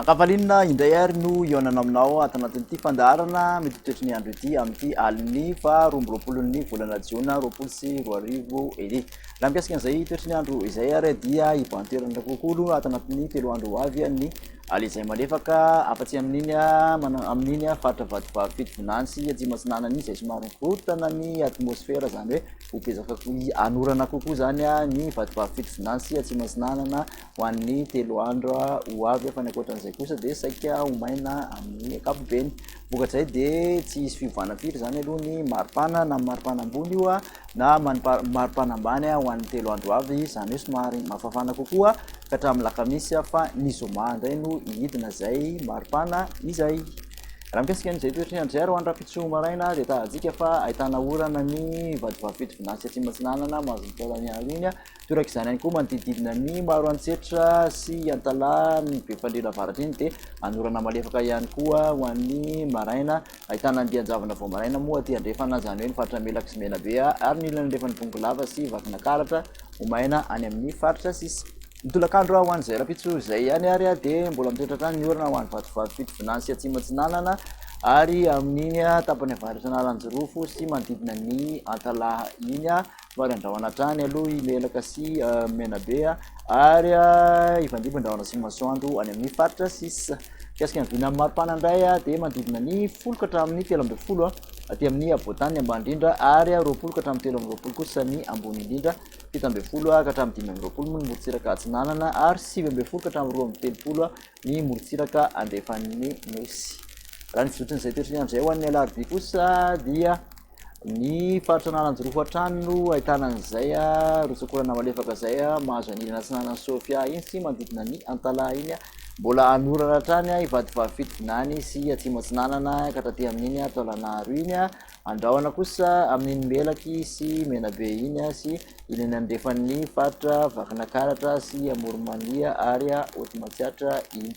Ankafaliana indray ary no hihaonana aminao ato anatin'ity fandaharana mety ho toetry ny andro ity amin'ity alin'ny faha 22n'ny volana jona 2020 ity. Raha mikasika an'izay toetry ny andro izay ary dia hibahan-toerana kokoa aloha ato anatin'ny 3 andro ho avy ny alizay malefaka afa-tsy amin'iny amin'iny faritra Vatovavy Fitovinany sy Atsimo Atsinanana iny izay somary mikorontana ny atmosfera izany hoe ho betsaka hanorana kokoa izany ny Vatovavy Fitovinany sy Atsimo Atsinanana ho an'ny 3 andro ho avy fa ny ankoatran'izay kosa dia saika ho maina amin'ny ankapobeny. Vokatr'izay dia tsy hisy fiovana firy izany aloha ny maripana na maripana ambony io na maripana ambany ho an'ny 3 andro ho avy, izany hoe somary mafafana kokoa ka hatramin'ny lakamisy fa ny zoma indray no hidina izay maripana izay. Raha mikasika an'izay toetry ny andro izay ary ho an'ny rahampitso maraina dia tadidika fa ahitana orana ny Vatovavy Fitovinany sy Atsimo Atsinanana mahazo ny taolany iny. Toraka izany ihany koa manodidididina ny Maroantsetra sy Antalaha ny Befandriana Avaratra iny dia anorana malefaka ihany koa ho an'ny maraina. Ahitana andian-javona vao maraina moa aty andrefana izany hoe ny faritra Melaky sy Menabe ary ny ilany andrefan'ny Bongolava sy Vakinankaratra ho maina any amin'ny faritra sisa. Ny tolakandro ho an'izay rahampitso izay ihany ary dia mbola mitoetra hatrany ny orana ho an'ny Vatovavy Fitovinany sy Atsimo Atsinanana ary amin'iny tapany avaratra Analanjirofo sy manodidina ny Antalaha iny. Somary andrahoana hatrany aloha i Melaka sy Menabe ary hifandimby andrahoana sy masoandro any amin'ny faritra sisa. Mikasika ny vinan'ny maripana indray dia manodidina ny 10 ka hatramin'ny 13 aty amin'ny afovoantany ny ambany indrindra ary 20 ka hatramin'ny 23 kosa ny ambony indrindra, 17 ka hatramin'ny 25 moa ny morontsiraka atsinanana ary 19 ka hatramin'ny 32 ny morontsiraka andrefan'ny nosy. Raha ny fizotran'izay toetry ny andro izay ho an'ny alarobia kosa dia Ny faritra Analanjirofo hatrany no ahitana an'izay rotsak'orana malefaka izay mahazo an'iny atsinanan'i Sofia iny sy manodidina ny Antalaha iny. Mbola hanorana hatrany i Vatovavy Fitovinany sy Atsimo Atsinanana ka hatraty amin'iny Taolagnaro iny. Andrahona kosa amin'iny Melaky sy Menabe iny sy iny any andrefan'ny faritra Vakinakaratra sy Amoron'i Mania ary Haute Matsiatra iny.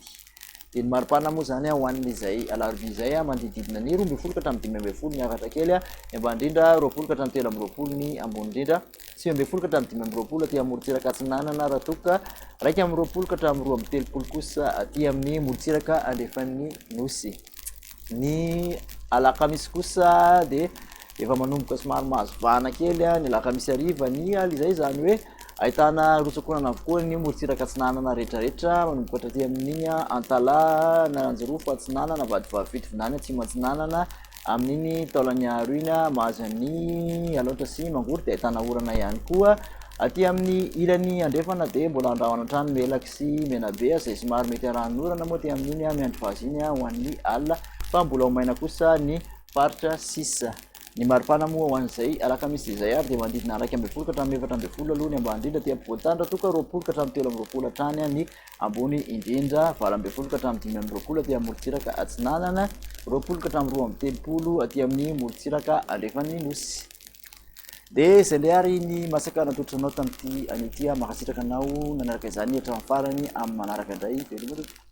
Dia ny maripana moa izany ho an'izay alarobia izay manodidididina ny 12 ka hatramin'ny 15 miakatra kely, ny ambany indrindra 20 ka hatramin'ny 23 ny ambony indrindra, 19 ka hatramin'ny 25 aty amorontsiraka atsinanana raha toa ka 21 ka hatramin'ny 32 kosa aty amin'ny morontsiraka andrefan'ny nosy. Ny alakamisy kosa dia efa manomboka somary mahazo vahana kely ny alakamisy hariva ny aly izay, izany hoe ahitana rotsak'orana avokoa ny morontsiraka atsinanana rehetrarehetra manomboka hatraty amin'iny Antalaha, Analanjirofo atsinanana, Vatovavy Fitovinany atsimo atsinanana, amin'iny Taolagnaro iny mahazo an'i Alaotra sy Mangoro dia ahitana orana ihany koa. Aty amin'ny ilany andrefana dia mbola andrahona hatrany Melaky sy Menabe izay somary mety arahan'orana moa aty amin'iny Miandrivazo iny ho an'ny alina fa mbola ho maina kosa ny faritra sisa. Ny maripana moa ho an'izay alakamisy izay ary dia manodidina 11 ka hatramin'ny 14 aloha ny ambany indrindra aty ampovoan-tany raha toa ka 20 ka hatramin'ny 23 hatrany ny ambony indrindra, 18 ka hatramin'ny 25 aty amin'ny morontsiraka atsinanana, 20 ka hatramin'ny 32 aty amin'ny morontsiraka andrefan'ny nosy. Dia izay indray ary ny masaka natolotra anao tamin'ity anio ity. Mankasitraka anao nanaraka izany hatramin'ny farany. Amin'ny manaraka indray, veloma tompoko.